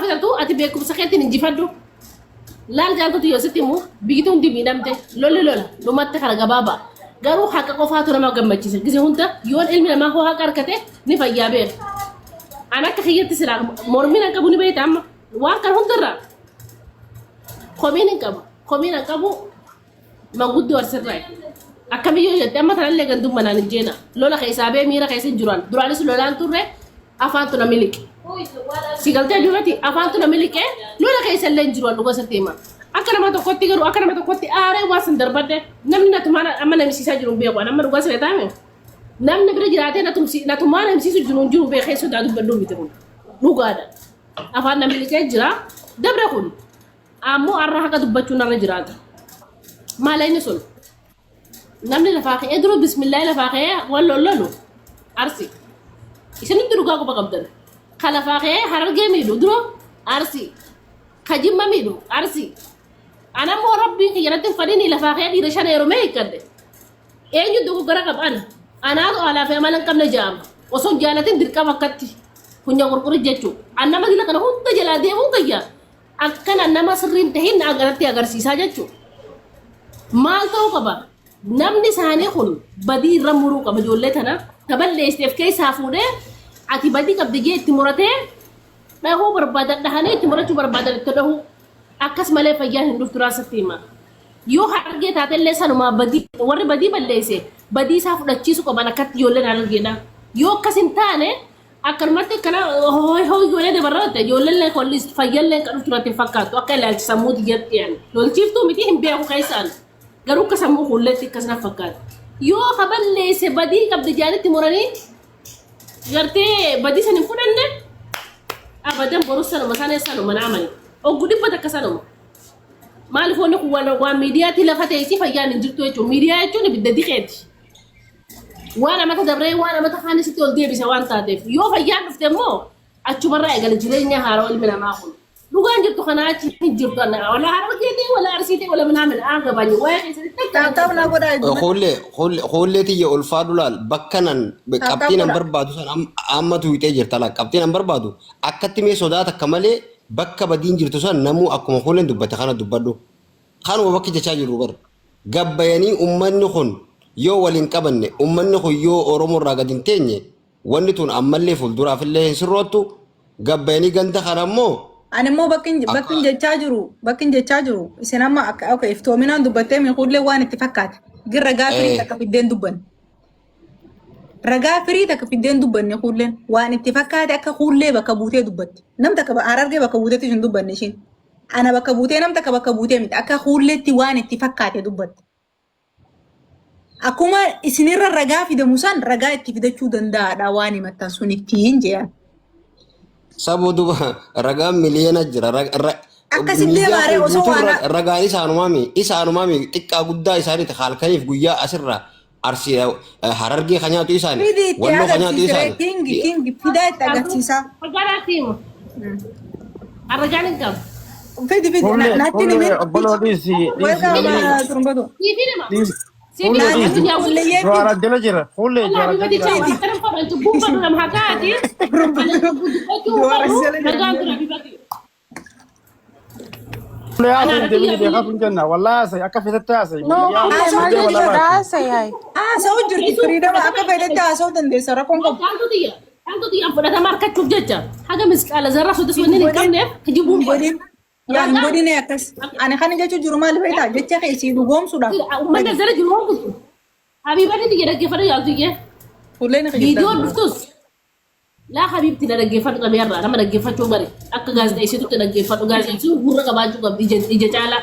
fixatu ati beekumsa keetiin injifadhu. Laal jaaltutu yoo sitti himu biyyi hundi miidhamte lolli lola dhumatti kara gabaabaa. Garuu haqa qofaatu nama gammachiisa. Gise hunda yoon ilmi namaa hoo haqa argate ni fayyaa beeka. An akka kiyyatti silaa mormiin an qabu ni beekta amma waan kana hundarraa komiin hin qabu. Komiin an qabu manguddoo arsirraa. Akkamiyyoo jette amma tanallee gandummaa naan hin jeena. Lola keessaa bee miira keessa hin jiran. Duraanis lolaan turre afaantu na miliqe. Si galtee duratti afaantu na miliqe lola keessa illee hin jiru dhuga sirti hima. Akka nama tokkotti garuu akka nama tokkotti aaree waan san darbadde namni natumaan amma namisiisaa jiru hin beeku. Amma dhugaa siree taame namni bira jiraatee natumaan namisiisu jiru hin jiru beekee sodaa dubbadhu miti kun dhugaadha. Afaan na miliqee jira. Dabre kun ammoo har'a haqa dubbachuun narra jiraata. Maal inni sun? Namni lafaa ka'ee dura bismillaahi lafaa ka'ee wal lollolu arsi. Isin hundi dhugaa quba qabdan. Ka lafaa ka'ee harargee miidhu dura arsi. Ka jimma miidhu arsi. Ana immoo rabbiin kiyya natti hin fadhiin lafaa ka'ee dhiira shan heerumee hiikkadhe. Eenyu dogoggora qaba ana. Anaatu haalaa fi amala hin qabne ja'ama. Osoo hin jaalatin dirqama akkatti funya qurquri jechuudha. An nama dila kana hunda jalaa deemuun kiyya akkana nama sirriin tahin natti agarsiisaa jechuudha. Maal ta'uu qaba? Namni isaanii kun badii irra muruu qaba ijoollee tana. Taballeessiteef keessaa fuudhee ati badii qabdi jee itti muratee dhahuu barbaadan dhahanii itti murachuu barbaadan itti dhahuu. Akkas malee fayyaan hin dhuftu raasatti hima. Yoo harargee taatellee sanumaa badii warri badii balleesse badii isaa fudhachiisuu qaban akkatti ijoolleen harargeedha. Yoo akkas hin taane akkanumatti akkana hooyi hooyi goonee dabarra ijoolleen kollis fayyallee kan dhuftu natti hin fakkaattu akka ilaalcha sammuu tiyyatti yaani. Lolchiiftuu miti hin beeku keessaan garuu akka sammuu kuulleetti akkas na fakkaata. Yoo ka balleesse badii qabdi jaanitti muranii gartee badii san hin fudhanne abadan borus sanuma sana sanuma na amani. Oggu 100 sanuma. Maaliif wanni kun waan miidiyaatti lafa teessi fayyaan hin jirtu jechuudha. Miidiyaa jechuun ibidda diqeeti. Waan amata dabree waan amata kaan sitti ol deebise waan taateef yoo fayyaan dhufte immoo achumarraa eegala jireenya haaraa ilmi namaa kun. Dhugaan jirtu kanaa achi hin jirtu. Wala harargee ta'e wala arsii ta'e wala minaamin aan gabaanye waa'ee keessatti takka Taap taap naa godhaa idduma. Hullee hullee tiyya ulfaadhu laal bakka nan Taap taap qabxiin an godhaa. barbaadu san amma tuuxee jirta laal qabxiin an barbaadu akkatti mee sodaa takka malee bakka badiin jirtu san namuu akkuma hulleen dubbate kana dubbadhu kanuma bakki jechaa jirru bar gabbayanii ummanni kun yoo waliin qabanne ummanni kun yoo Oromoo irraa gad hin teenye wanni tun ammallee fuulduraafillee hin sirroottu gabbayanii ganda kana immoo Ani immoo bakki akka bakki jechaa jiru isin amma akka okay iftoominaan dubbattee miikuullee waan itti fakkaate gin ragaa firii takka fiddeen dubbanne. Ragaa firii takka fiddeen dubbanne kuulleen waan itti fakkaate akka kuullee bakka buutee dubbatte. Nam takka harargee bakka buuteetti hin dubbanne ishiin. Ana bakka buutee nam takka bakka buutee miti akka kuulleetti waan itti fakkaate dubbatte. Akkuma isinirra ragaa fidamu san ragaa itti fidachuu danda'aadha waan himattan sun ittiin jedhan. Saboo duba ragaan miliyoona jira. Akkasitti Miidiyaa deemaaree kun osoo guutuun waan ragaan isaanumaami. Isaanumaami xiqqaa guddaa isaaniiti halkaniif guyyaa asirraa arsii harargee kan nyaatu isaani. fidi itti Walloo kan nyaatu agarsiisire isaani. kingi kingi fidaa itti agarsiisaa. Ragaan himu. Ragaan hin qabu. Fidi fidi Fuullee natti fuullee himin. obboloo dhiisi dhiisi Welcome namni turumbatu. Siif hima. dhiisi Siif fuullee hima. dhiisi Fuulleyyee Jawaar fidi. ajjala jira fuullee Jawaar Wallahi ajjala bati jira. chawa akkana fadhan cubbuun fadhu nama hakaati. Ani dubbachuu Jawaar qabu ajjala jira. ragaan tura bifati. Fuullee Ana haasa'e biyya deemini biyya beekaa sun jenna wallahi haasa'e akka feetetti haasa'e No, miidiyaa fuullee Haasa'u maal miidiyaa jirti. jechuudha walabaati. haasa'e hayi. Haasa'u jirti firiidama akka fedhetti haasa'uu dandeessa rakkoon qabu. Caaltu tiyya. Caaltu tiyya fudhatama harkachuuf jecha haga misqaala zarraa sodas wanni hin Hin godhin. qabneef Hin kijibuun godhin. Yaa hin godhin akkas. Ani kana jechuun jiru maal beektaa jecha kee sii dhugoomsuudhaaf. Uummanni jala jiru waan kutu. Habiibatti tiyya dhaggeeffadhu yaaltu iyyee. Fuulleen Viidiyoon dhuftus laa habiibti na dhaggeeffadhu xabiyaarraa nama dhaggeeffachuu bari akka gaazexeessitutti dhaggeeffadhu gaazexeessituun gurra qabaachuu qabdi ija ija caalaa.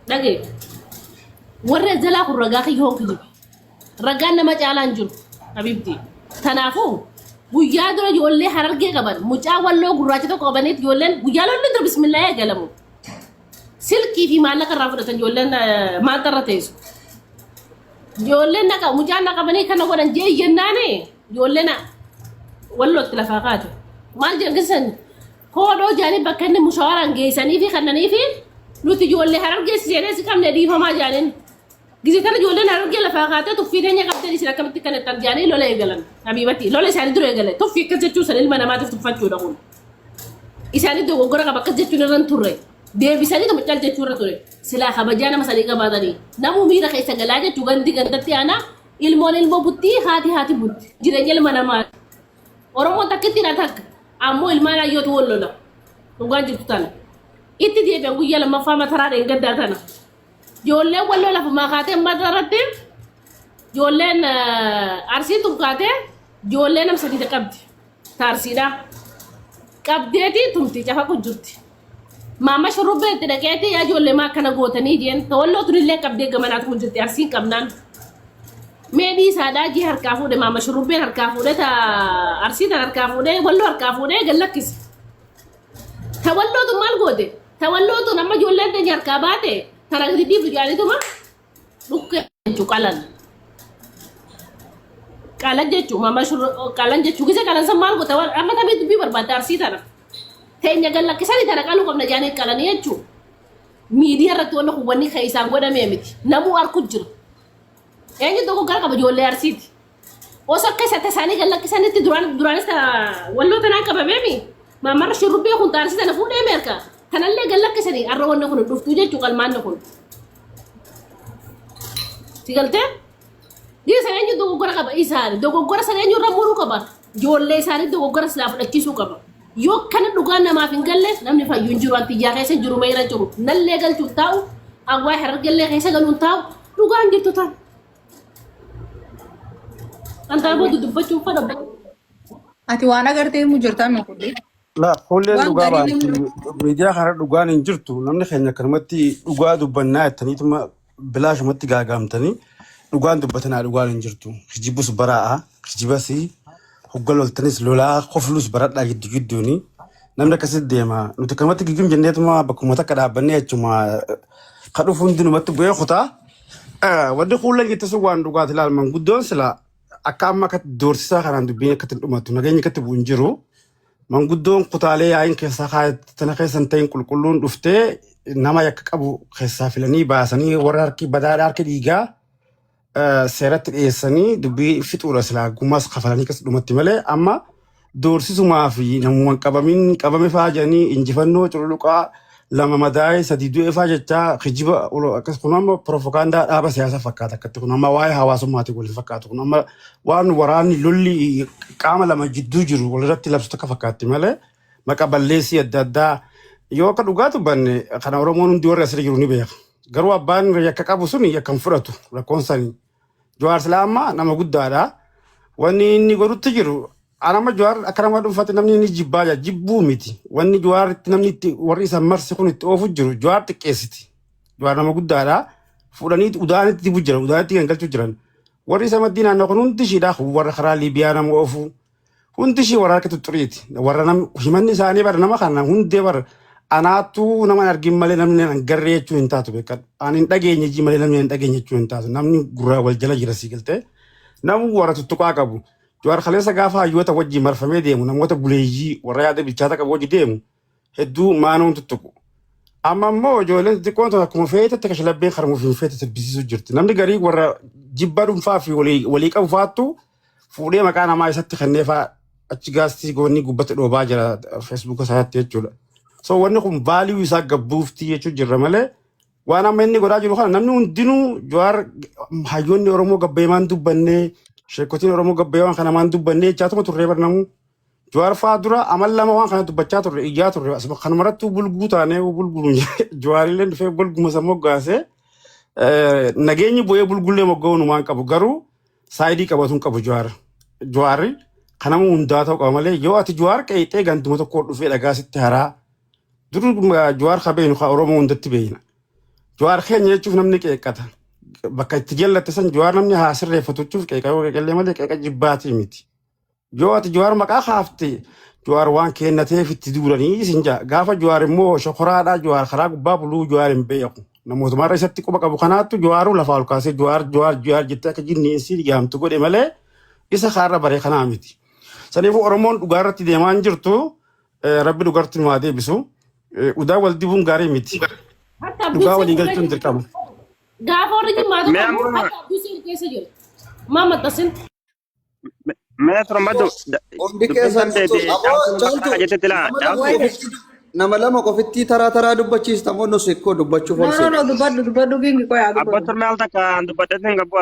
Dhagee warri jalaa kun ragaa kiyya hoon kijibu. Ragaan nama caalaa hin jiru habiibti. Kanaafuu guyyaa dura ijoollee harargee qaban mucaa walloo gurraacha tokko qabaniit ijoolleen guyyaa lolli dura bismillaa eegalamu. Silkii fi maallaqa irraa fudhatan ijoolleen maalta irra teessu. Ijoolleen naqa mucaan naqabanii kana godhan jee jennaani ijoolleen wallootti lafaa kaate. Maal jedhan gisan koodhoo jedhanii bakka inni mushawaraan geessanii fi kannanii fi nuti ijoollee harargee seenee si qabne dhiifamaa jedhaniin. Gise tana ijoolleen harargee lafaa kaatee tuffii teenya qabdeen isin akkamitti kan ittan jedhanii lola eegalan. Habiibatti lola isaanii dura eegale tuffii akkas jechuun san ilma namaatiif tuffachuudha kun. Isaanii dogoggora qaba akkas jechuun irra hin turre. Deebisanii tuma cal jechuu irra ture. Silaa kabajaa nama sanii qabaatanii. Namuu miira keessa galaa jechuu gandi gandatti aanaa ilmoon ilmoo buttii haati haati butti. Jireenya ilma namaa. Oromoon takkittiin takka. Ammoo ilmaan ayyootu wal lola. Dhugaan jirtu tana. Itti deebi'an guyyaa lammaffaa mataraa dheengaddaa tana. Ijoolleen walloo lafumaa kaatee mataratti ijoolleen arsii tun kaatee ijoollee nam sadii qabdi. Taarsiidha. Qabdeeti tumti cafaqu jirti. Maama shurrubbee itti dhaqeeti yaa ijoollee maa akkana gootanii jeen walloo tunillee qabdee gamanaatu kun jirti arsiin qabnaan. Mee dhiisaadhaa jee harkaa fuudhe maama shurrubbeen harkaa fuudhe ta arsii tan harkaa fuudhe walloo harkaa fuudhee gad lakkise. Ta wallootu maal goote? Ta wallootu amma ijoolleen teenya harkaa baate tana gadi dhiiftu jedhaniituma dhukkee jechuu qalan. Qalan jechuu maama qalan jechuu gise qalan san maal goote amma tamii dubbii barbaadde arsii tana. Teenya gad lakkisanii tana qaluu qabna jedhanii qalanii jechuu. Miidiyaa irratti wanni kun wanni kan isaan godhamee miti. Namuu arku jira. Eenyu dogoggora qaba ijoollee arsiiti. Osoo akka isa tasaanii gad lakkisanitti duraan duraanis walloo tanaan qabameemi. Maamarra shurrubbee kun taarsii tana fuudhee meerka. Tanallee gad lakkisanii arra wanni kun hin dhuftuu jechuu qalmaanni kun. Si galtee? Dhiirsa eenyu dogoggora qaba isaani. Dogoggora sana eenyu irra muruu qaba. Ijoollee isaanii dogoggora silaa fudhachiisuu qaba. Yoo kana dhugaan namaaf hin galle namni fayyu hin jiru. Antiyyaa keessa hin jiru meera jiru. Nallee galchuun taa'u awwaa harargellee keessa galuun taa'u dhugaan jirtu ta'a. Antaa booda dubbachuun fadha. Ati waan agartee himu jirtaa mi kulli? La fuulleen Waan dhugaa gaarii baati. namni Miidiyaa kana dhugaan hin jirtu. Namni keenya akkanumatti dhugaa dubbannaa jettaniituma bilaashumatti gaagaamtanii dhugaan dubbatanaa dhugaan hin jirtu. Kijibus baraa'a. Kijibas hogga loltanis lolaa koflus baradhaa giddu gidduuni. Namni akkasitti deema. Nuti akkanumatti gigim jenneetuma bakkuma takka dhaabbannee achuma ka dhufu hundinumatti bu'ee kutaa. Wanni kuulleen jette sun waan dhugaati ilaal manguddoon sila akka amma akka doorsisaa kanaan dubbiin akkatti hin dhumatu nageenyi akkatti bu'u hin jiru. Manguddoon kutaalee yaa'iin keessaa tana keessa hin ta'in qulqulluun dhuftee nama yakka qabu keessaa filanii baasanii warra harki badaadhaa harki dhiigaa seeratti dhiyeessanii dubbii fixuudha silaa gumaas kafalanii akkas dhumatti malee amma doorsisumaa fi namuma qabamin qabame fa'aa jedhanii injifannoo cululuqaa lama madaa'ee sadii du'e fa'aa jechaa kijiba akkas kun amma pirofogaandaa dhaaba siyaasaa fakkaata akkatti kun amma waa'ee hawaasummaatiin wal hin fakkaatu kun amma waan waraanni lolli qaama lama jidduu jiru walirratti labsu takka fakkaatti malee maqa balleessii adda addaa yoo akka dhugaa dubbanne kana Oromoon hundi warri asirra jiru ni beeka. Garuu abbaan yakka qabu sun yakka hin fudhatu rakkoon sanii. Jawaar silaa amma nama guddaadha. Wanni inni godhutti jiru an amma Jawaar akka nama dhuunfaatti namni inni jibbaa jira jibbuu miti. Wanni Jawaar itti namni itti warri isa marse kun itti oofu jiru Jawaar xiqqeessiti. Jawaar nama guddaadha. Fuudhanii udaanitti dibu jiran udaanitti gangalchuu jiran. Warri isa maddii naannoo kun hundi ishiidha warra karaa Liibiyaa nama oofu. Hundi ishii warra harka xuxxuriiti. Warra nam himanni isaanii bara nama kana hundee bara anaattuu nama hin argin malee namni hin garree jechuu hin taatu beekadhu. Ani hin dhageenye jii malee namni hin dhageenye jechuu hin taatu. Namni gurraa wal jala jira sii galtee. Namu warra tuttuqaa qabu. Jawaar kaleessa gaafa hayyoota wajjin marfamee deemu namoota buleeyyii warra yaada bilchaata qabu wajji deemu hedduu maanoon tuttuqu. Amma immoo ijoolleen xixiqqoon tun akkuma feetetti kashlabbeen karmuuf hin feete sirbisiisuu jirti. Namni garii warra jibba dhuunfaa fi walii qabu faattu fuudhee maqaa namaa isatti kennee faa achi gaastii goonni gubbatti dhoobaa jira feesbuuka isaatti jechuudha. So wanni kun vaaliyuu isaa gabbuuftii jechuu jirra malee waan amma inni godhaa jiru kana namni hundinuu Jawaar hayyoonni Oromoo gabbeemaan dubbannee sheekotiin Oromoo gabbeemaan kana maan dubbannee jechaatuma turree barnamuu. Jawaar fa'aa dura amal lama waan kana dubbachaa turre iyyaa turre asuma kanumarrattuu bulguu taanee bulguun Jawaarillee dhufee bulguma san moggaasee nageenyi bu'ee bulgullee mogga'uu numaan qabu garuu saayidii qabatu hin qabu Jawaar. Jawaarri kanama hundaa ta'uu qaba malee yoo ati Jawaar qeexxee ganduma tokko dhufee dhagaa sitti haraa dur Jawaar ka beeknu ka Oromoo hundatti beekna. Jawaar keenya jechuuf namni qeeqqata. Bakka itti jallatte san Jawaar namni haa sirreeffatu jechuuf qeeqa yoo qeeqallee malee qeeqa jibbaatii miti. Yoo ati Jawaar maqaa kaafte Jawaar waan kennateef itti duulanii isin jaa. Gaafa Jawaar immoo shokoraadhaa Jawaar karaa gubbaa buluu Jawaar hin beeku. Namootumarra isatti quba qabu kanaattu Jawaaruu lafaa ol kaasee Jawaar Jawaar Jawaar jettee akka jinni isii yaamtu godhe malee isa kaarra bare kanaa miti. Saniifuu Oromoon dhugaa irratti deemaa hin jirtu. Rabbi dhugaatti nu haa deebisu. Udaa wal dibuun gaarii miti. Hatta Dhugaa abdiin walii seeruu galchuun dirqama. Gaafa warri jimmaa Mee tokko amma hatta abdiin seeruu keessa jiru. Maa maxxansin? Mee turumbadhu Hundi dubbiin keessan dandeeti aboo caaltuun bakka caaltu takka jettetti laa nama lama caaltu. Wayne. qofitti nama lama qofitti taraa taraa dubbachiista moo nus ikkoo dubbachuuf No ol no seena. no dubbadhu dubbadhu gingi qoyaa Abbaa dubbadhu. turme al takka dubbadhetti hin qabu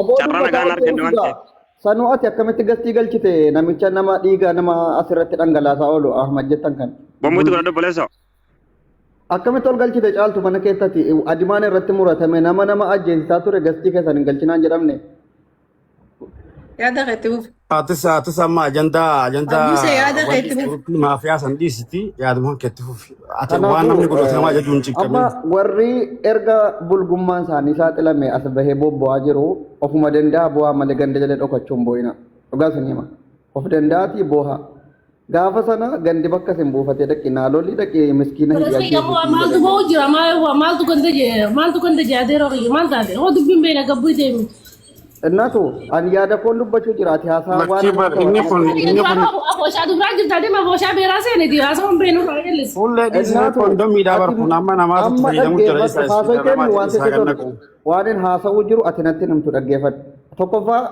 Aboo carraa dubbataa nagaan ol arganne waan seenu ta'eef. Sanuu ati akkamitti gastii galchite namicha nama dhiiga nama asirratti dhangalaasaa oolu Ahmad jettan kan. Bombuutti godhadhu obboleessoo. Akkamitti ol galchite caaltu mana keessatti adimaan irratti muratame nama nama ajjeesisaa ture gastii keessan hin galchinaan jedhamne. Yaada keetti fufi. Atis amma ajandaa ajandaa Abduusee yaada warri keetti fufi. guruppii maafiyaa san dhiisiti yaaduma keetti fufi. Ati waan namni Kanaafuu godhate nama ajajuu hin amma cinqamin. warri erga bulgummaan isaanii saaxilame as bahee bobba'aa jiru ofuma danda'a bu'aa malee ganda jala dhokachuu hin boo'ina. Dhugaa isin hima. Of danda'atii booha. Gaafa sana gandi bakka isin buufatee dhaqi naalolii dhaqi miskiina hidhi Poolisiin ammoo ajjeesisii maaltu jedhanii. ba'u jira maaltu ganda jee maaltu ganda jaatee rooqiyye maal taate hoo dubbiin beena gabbuu deemi. Innaatu ani yaada koon dubbachuu jira ati haasaa waan Lakkii bar nama inni kun Ani inni kun duraan abooshaa duraa jirta deema abooshaa beeraa seeniti haasawwan beenu irraa jallis. fuullee dhiisnee Innaatu kondomiidhaa bar ati kun amma namaatu itti amma fayyadamu jira dhaggeeffadhu isa haasoo ispiidha kennu namaati waan isaa sitti gad tolu naqu. waan hin haasa'uu jiru ati natti himtu dhaggeeffadhu. Tokkoffaa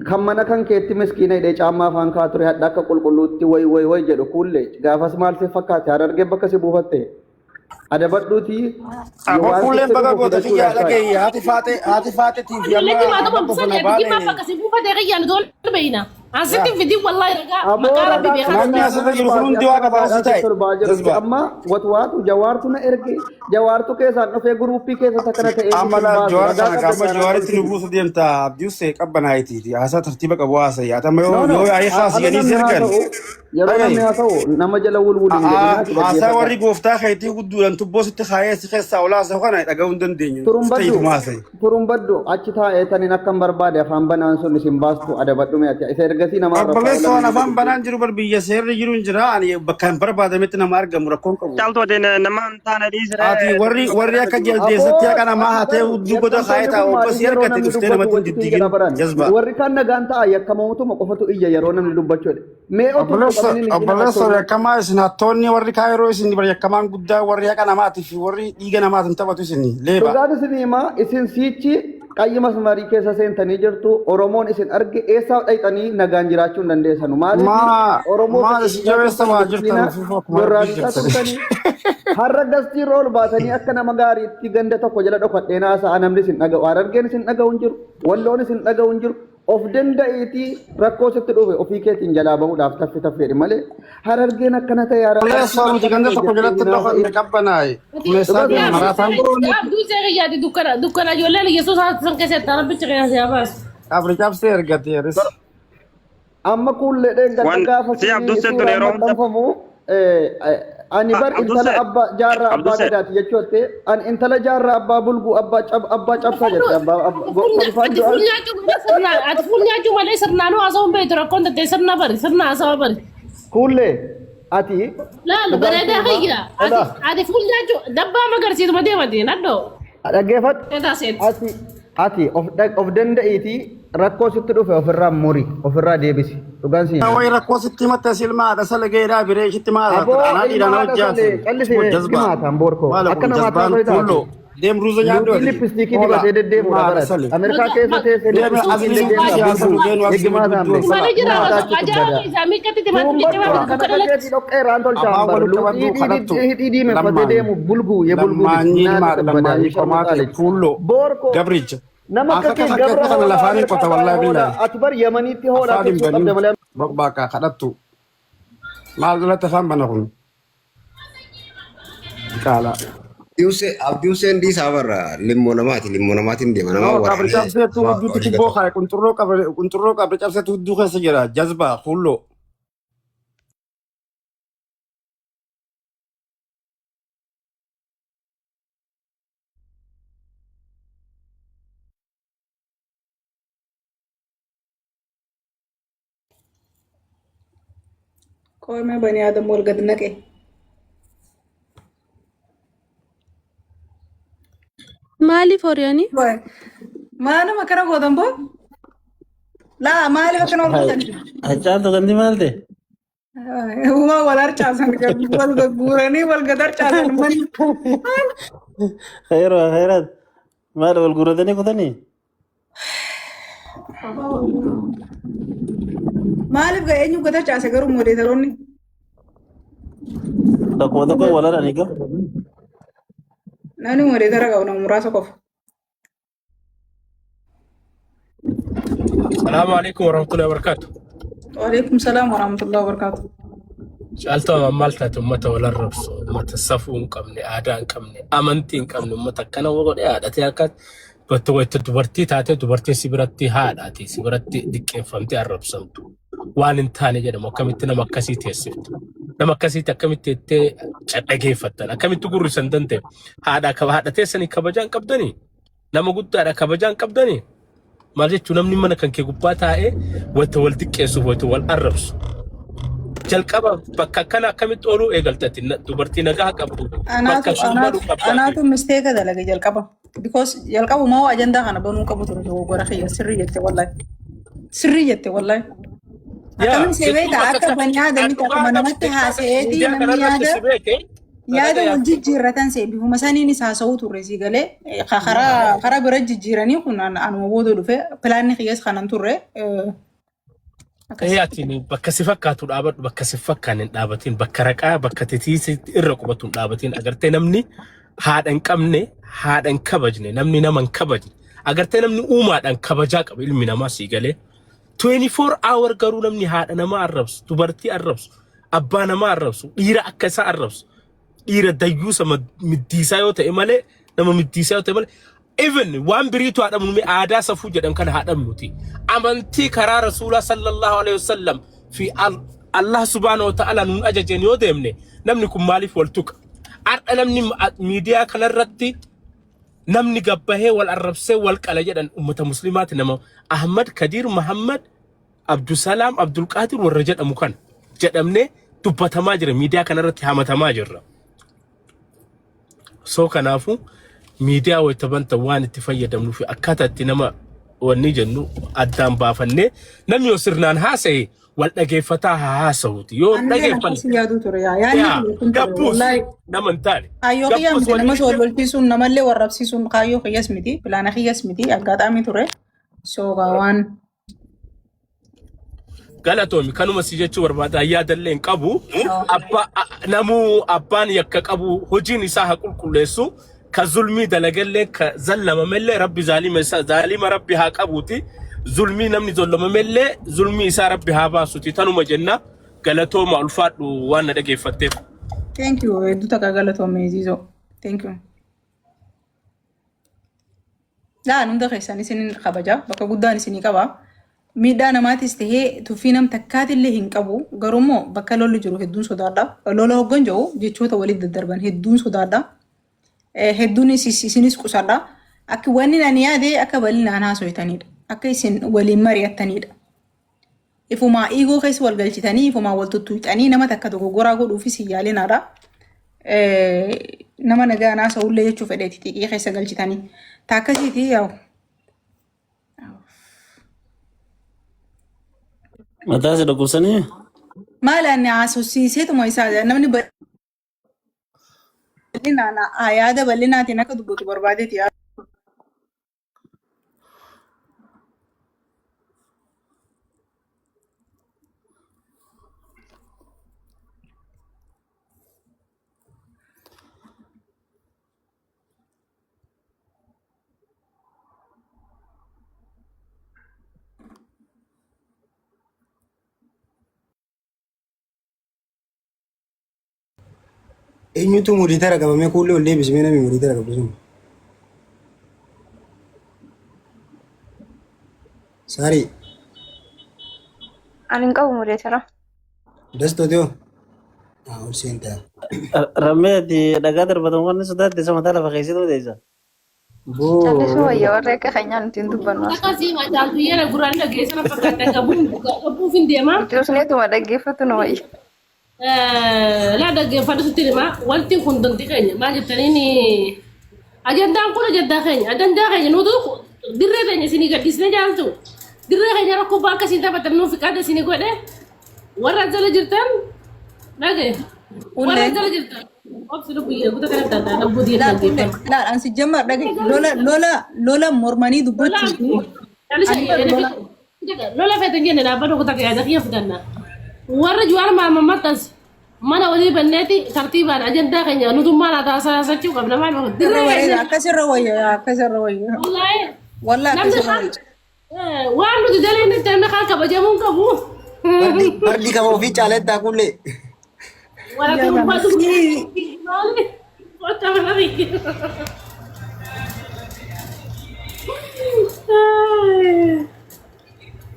kan mana kan keetti miskiina hidhee caammaa afaan kaa ture hadha akka qulqulluutti way way way jedhu kuullee gaafas maal si fakkaate harargee bakka si buufatte adabadhuutii Aboo waan fuulleen sitti baga dhufu goota kiyyaa fidachuudhaaf taa'i. dhagahi haati faate haati faatetii fi amma Ijoollee jimaata amma bobbisan bosona ati jimaa baale bakka si buufatee kiyyaan ijoollee beeyna. Asitti fidii wallahi ragaa Aboo maqaa rabbi ragaa beekaa namni kana asirra namni jiru kun baasii hundi akka waa qabaasi gabaadhaa ta'e sitti ol ba'aa jirutti jazba. amma watwaatu jawaartu na erge jawaartu keessaan dhufee guruuppii keessatti akkana ta'ee Amma isin laal baasu jawaar ragaa kana qabda amma taanaan jawaaritti nu olchiti. buusu deemta abdiusee qabbanaayitiiti haasaa tartiiba qabu haasa'e ati amma No yoo no yoo yaa'ii ala haasiyanii si namni ergan haasa'u yeroo dhagahi namni haasa'u nama jala wulwul hin jedhinaa si haasaa dhaggeeffadha. warri gooftaa keetii gudduudhaan tubboo sitti kaayee si keessaa ol haasa'u kana dhaga'uu hin dandeenyu si Turumbaddu ta'ituma haasa'e. turumbaddu achi taa'ee taniin akkan barbaade afaan banaan sun isin baastu adabadhu mee ati isa ergasii nama arrabsaa Obboleessa oolan waan nama afaan dubbisu. banaan jiru bar biyya seerri jiru hin jira ani bakka hin barbaadametti nama argamu rakkoon qabu. Caaltu ati nama hin taane dhiisiree Ati warri dubbii warri akka godhadhu. jaldeessatti Aboo haqa namaa ati hatee bar hudduu goda kaayee yakkamtoonni taa'u kun obbo maaliif si yeroo argatte namni dhuftee dubbatu namatti hin wajjitiin diddiigin jedha baran jazba. warri kaan nagaan ta'a yakkamootuma qofatu iyya yeroo namni dubbachuu jedhe mee otuu Obboleessa tuqamanii hin obboleessa hattoonni yakkamaa isin hattoonni warri kaayiroo isin bar yakkamaan guddaa warri haqa namaatii fi warri dhiiga namaatiin taphatu isin leeba. Dhugaan isin himaa isin siichi qayyi masmarii keessa seentanii jirtu Oromoon isin arge eessaa dhayxanii nagaan jiraachuu hin dandeessanu. Maaliif Maa Oromoo maal isin fixiisaa jabeessa turtan waa jirtan miskiina ufuuf akkuma rabbii gorraasisaa jirtan. turtanii har'a gastii irra ol baatanii akka nama gaariitti ganda tokko jala dhokadhee naasa'a namni isin dhaga'u. Harargeen isin dhaga'u hin jiru. Walloon isin dhaga'u hin jiru. Of danda'iitii rakkoo sitti dhufe ofii keetiin jalaa bahuudhaaf taffi taffeedhi malee harargeen akkana ta'e Obboleessa harargeen nuti akkana ganda ta'e tokko jettee jalatti hin dhokanne haasa'in. qabbanaaye. Ati Kuleessaa Dhugaa deema isin himaa. maraataan abduu seera yaadi dukkana dukkana ijoolleen yesuus san keessatti rabbichi qeena si baasu. qabri cabsee ergate aris. Amma kuullee dheengadda Waan gaafa si Abduuseen tun suuraan yeroo hunda maxxanfamu ani bar intala Abduuseen abbaa jaarraa abbaa Abduuseen gadaati jechuutte ani intala jaarraa abbaa bulguu abbaa cab abbaa cabsaa jette abbaa kolfaan Ati fuul du'an nyaachuu malee sirnaan ati fuul nyaachuu malee sirnaanuu haasawuun beektu rakkoon tattee sirna bari sirna haasawa bari. kuullee ati Laal dhugaan si bareedaa himaa kiyya ati odaa ati fuul nyaachuu dabbaa magarsiisuma deemati naddoo. dhaggeeffadhu Eetaa seet. ati ati of danda'iitii rakkoo sitti dhufe ofirraa muri ofirraa deebisi dhugaan si himaa. Wayi rakkoo sitti himatte silma haadha salgeedhaa biree ishitti maal Aboo anaa ilma dhiiraan haadha hojjaatu. salee callisee Jazbaa. himaataan boorkoo Maala akka kun namaa jazbaan taasoo taate. kuuloo deem ruuza nyaadhu Luuxii ati. lippistiikii Hola dibatee deddeemuudha ilma haadha barat. sale. Ameerikaa keessa teessee Deem lippistiikiin asli deddeemuudha siyaasa bulguu. dhugeen asli Eeggimaa guddoo taamne. sala. Mana jira Maataa osoo achitti ajaa badaa. isaa miikkatti timaatimii Turumbadhu cimaa bitu akkana dukkana akka latti. keetii dhoqqee irraan tolchaan Afaan bar. walitti qabadhu Luuxii kadhattu. hidhii diimeffatee Lammaanyi. deemu bulguu ye bulguu Lammaanyi naata ilmaadha badaa lammaanyi ye sharmuxaa qomaate lechi. kuulloo Boorkoo gabricha. nama akka Akka kee akka gabra keetti kana hoolaa lafaaniin Ameerikaa qota taa'e wallaahi hoolaa billaahi. ati bar Yamaniitti hoolaa Afaan hin tiksuu qabda banin malee boqbaaqa kadhattu. Maal duratti afaan bana kun? Qaala. Abdii Hussein dhiisaa barra limmoo namaati limmoo namaatiin deema nama No, qabri waraanee cabseetu nama hudduutti olii tubboo gata. kaa'e qunxurroo qabri qunxurroo qabri cabseetu hudduu keessa jira jazbaa kuulloo. Qoomee bani aadamu wal gad naqe. Maaliif horiyaanii? Maa nama akkana gootan boo? Laa maaliif akkana wal gootan? Caaltu gandi maal ta'e? Uumaa wal harcaasan wal gagguuranii wal gad harcaasan manni. Khayra khayraat. Maal wal guuratanii kutanii? Maaliif gaa eenyu gata caase garuu moodeetaroonni? Tokkuma tokko wal haranii gahu. Namni moodeetara qabu nama muraasa qofa. Salaamu alaikum warahmatullahi wabarakatuh. Waalaikum salaam warahmatullahi wabarakatuh. Caaltuu maal taate uummata wal arrabsu, uummata safuu hin qabne, aadaa hin qabne, amantii hin qabne, uummata akkana godhee haadhatee akka bakka wayita dubartii taatee dubartiin si biratti haadhaati, si biratti diqqeeffamtee arrabsamtu. Waan hin taane jedhamu akkamitti nama akkasii teessiftu. Nama akkasiitti akkamitti jettee cadhageeffattan, akkamitti gurrisan danda'e. Haadha haadha teessanii kabajaa hin qabdanii? Nama guddaadha kabajaa hin qabdanii? Maal jechuun namni mana kan kee gubbaa taa'ee wanta wal xiqqeessuuf wanta wal arrabsu. Jalqaba bakka akkana akkamitti ooluu eegaltati dubartii nagaa qabdu bakka Anaatu sun anaatu baluu qabdaati. anaatu misteeka dalage jalqaba. Because jalqabuma hoo ajandaa kana banuu qabu ture dogoggora kiyya sirrii jette wallahi. Sirrii jette wallahi. Yaa Akkamiin see jechuun beekta bakka akka kana bani aadamitti dhugaa akkuma namatti haasa'eeti miidiyaa namni kanarratti yaada si beeke yaada dhagaya. wal jijjiirratan see bifuma saniinis haasa'uu turre sii galee karaa karaa bira jijjiiranii kun anuma booda dhufe pilaanni kiyyas kanan turre akkas. Ee ati bakka si fakkaatu dhaabadhu bakka si fakkaanne hin dhaabatin bakka raqaa bakka titiisi irra qubatu hin dhaabatin agartee namni haadha hin qabne haadha hin kabajne namni nama hin kabajne agartee namni uumaadhaan kabajaa qaba ilmi namaa sii galee 24 hour garuu namni haadha namaa arrabsu dubartii arrabsu abbaa namaa arrabsu dhiira akka isaa arrabsu dhiira dayyuusa middiisaa yoo ta'e malee nama middiisaa yoo ta'e malee even waan biriitu haa dhabnu mee aadaa safuu jedhan kana haa dhabnuti amantii karaa rasuulaa sallallahu alaihi wasallam fi Allah subhaanahu wa ta'ala nuun ajajeen yoo deemne namni kun maaliif wal tuqa har'a namni miidiyaa kanarratti namni gabbahee wal arrabsee wal qala jedhan ummata muslimaati nama Ahmad Kadiir Muhammad Abdusalaam Abdulqaadir warra jedhamu kana jedhamnee dubbatamaa jira miidiyaa kanarratti hamatamaa jirra. So kanaafuu miidiyaa wayita banta waan itti fayyadamnuu fi akkaataa itti nama wanni jennu addaan baafannee namni yoo sirnaan haasa'e wal dhageeffataa haa haasa'uuti. Yoo hin Anillee dhageeffanne akkasii yaaduu ture yaa yaadni yaa kiyya kun ture gabbuus wallahi. nama hin taane. Kaayyoo kiyyaa Gabbuus miti wanni namas wal lolchiisuun namallee warrabsiisuun kaayyoo kiyyas miti pilaana kiyyas miti aggaxaamii ture. So gaa waan Galatoomi kanuma si jechuu barbaada yaadallee hin qabu. Abbaa namuu abbaan yakka qabu hojiin isaa haa qulqulleessu. Ka zulmii dalagallee ka zallamamellee rabbi zaalima isaa zaalima rabbi haa qabuuti. Zulmii namni zollamamellee zulmii isaa rabbi haa baasuti tanuma jenna. Galatooma ulfaadhu waan na dhageeffatteef. Thank you hedduu takka galatoome Ziizoo. Thank you. Dhaan hunda keessan isin kabaja bakka guddaan isinii qaba. Miidhaa namaatis tahee tuffii nam takkaatillee hin qabu. Garuu immoo bakka lolli jiru hedduun sodaadha. Lola hoggan jiru jechoota walitti daddarban hedduun sodaadha. Hedduun isinis qusadha. Akka wanni ani yaade akka bal'inaan haasoytanidha. Akka isin waliin mari'attanidha. Ifumaa iigoo keessa wal galchitanii ifumaa wal tuttuuxanii nama takka dogoggoraa godhuufis hin yaalinaadha. Nama nagaa naasa'ullee jechuu fedheeti xiqqii keessa galchitanii. Taakkasiiti yaa'u. Mataa si dhukkubsanii? Maal ani haasofsiiseetuma isaa namni bal'inaan yaada bal'inaatiin akka dubbatu barbaadeeti. Eenyutu modiitara qabamee kuullee ol deebisimee namni modiitara qabdu sun? Saarii Ani hin qabu mudeetara. dastootee hoo? Haa ol seentaa. Rammee ati dhagaa darbatan waan sodaatte isa mataa lafa keessatti odeessa. Boo Callisuu wayya warra akka keenyaa nuti hin dubbannu as. Akkasii macaaltu yeera gurraan dhageessana fakkaata gabuun gabuuf hin deema. Nuti usneetuma dhaggeeffatu nu wayya. Laa dhaggeeffadhu sitti hima wanti kun danti keenya maal jettaniin ajandaan kun ajandaa keenya ajandaa keenya nutu dirree keenya isinii gadhiisne jaaltu dirree keenya rakkoo bakka isin taphatan nuuf qaada isinii godhe warra jala jirtan dhage warra Ullee. jala jirtan obsi lubbu kuta kana taata lubbuu Laal dhiyeessan kulle laal an si jammar dhage lola lola lola mormanii dubbachuu fi ani bar lola Lola feetan jenne dhaabbata kutaa yaada kiyya fidanna. Warra Jawaar Mahammad maxxanse mana walii banneeti tartiibaan ajandaa keenya nutummaan haa taasisachuu qabna maal Irra dirree wayya keessa. akkasirra wayya akkasirra wayya. Wallaahi Wallaahi namni akkasirra kaan wayya. waan nuti daleenetti namni kaan kabajamuu hin qabu. Bardi bardi kama ofii caalettaa kullee. Warra Yaa dubbatu miskii. maali? Qotta mana biyya.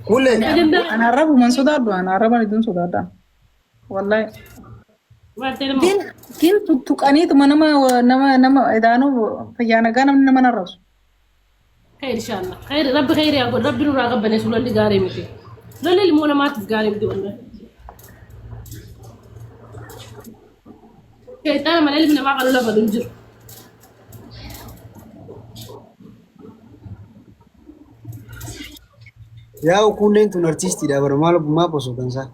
Kullee. Ajandaa Ana arrabuman sodaadhu ana arraban iddoon sodaadha. Wallaahi. maal ta'e Gin gin tuttuqaniituma nama nama nama idaanuu fayyaa nagaa namni nama narrasu. خير ان شاء الله خير ربي خير يا قول ربي نور ربنا يسول اللي قاري متي لولي المونا ما تفقاري متي والله شيطان ما العلم ما قالوا له بنجر Yaa kunneen tun artistiidha bara maal maa osoo dansaa.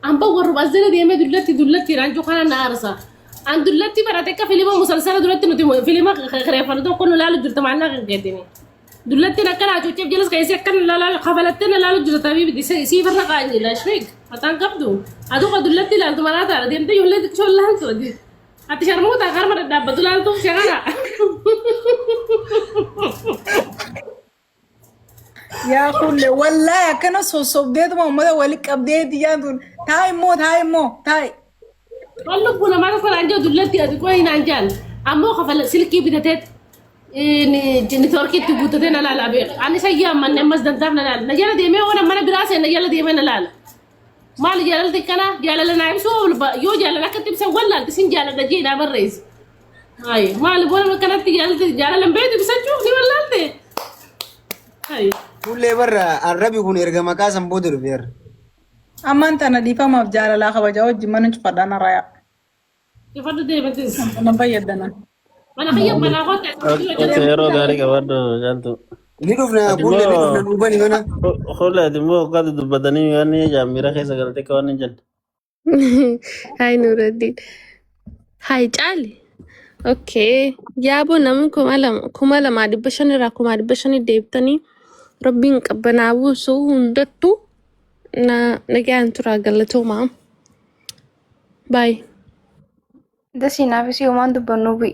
أم بور بزل دي ما دلتي دلتي رانجو خانا نارسا أن دلتي براتك فيلم مسلسل دلتي نتي فيلم خريفة دو كنا لا لجرت معنا قدني دلتي نكنا عشان جلس كيسي كان لا لا خفلتنا لا لجرت طبيب دي سي فرق عني لا شفيك فتان قبضو أدوك دلتي لا تمرات على دي أنت يقول لك شو الله سودي أتشرموتا غير ما دابة دلالة شغالة Yaa kulle wallaahi akkana sossobdeetuma uummata walitti qabdeeti yaan tun taa'i immoo taa'i immoo taa'i. Wallu kun nama tokko naan jedhu dullatti ati qoyi naan jedhan ammoo kafala silkii bitateet niitoorkiitti guuttatee na laala beeku. Ani isa ammanne ammas dantaaf na laala. Na jala deemee waan mana biraa seen na jala deemee na laala. Maali jaalalti kana jaalala naa ibsuu yoo jaalala akkatti ibsan wallaalti sin jaaladha jee naa barreessi. Hayi maali boona kanatti jaalalti jaalala hin beektu ibsachuu ni wallaalte. Hayi. Kullee barra arrabi kun erga maqaa san booda dhufeera. Ammaan tana dhiifamaaf jaalalaa kabajaa wajjin mana cufadhaan haraayaa. Ifadhu deematis. Nama fayyadanan. Mana kiyya manaa kootti. Okay, yeroo gaarii qabaadhu caaltu. Ni dhufna Ati kullee ni dhufna immoo duubani mana. Kulle ati immoo waggaatti dubbatanii waan jaamira keessa galtee akka waan hin jenne. Hai Nuruddin. Hai Caali. Okay. Yaaboo namni 2500 irraa 5,500 deebitanii rabbiin qabbanaa buusu hundattuu na nagaan turaa galatoomaa. Bye. Dasii naafis yoomaan dubbannu bu'i.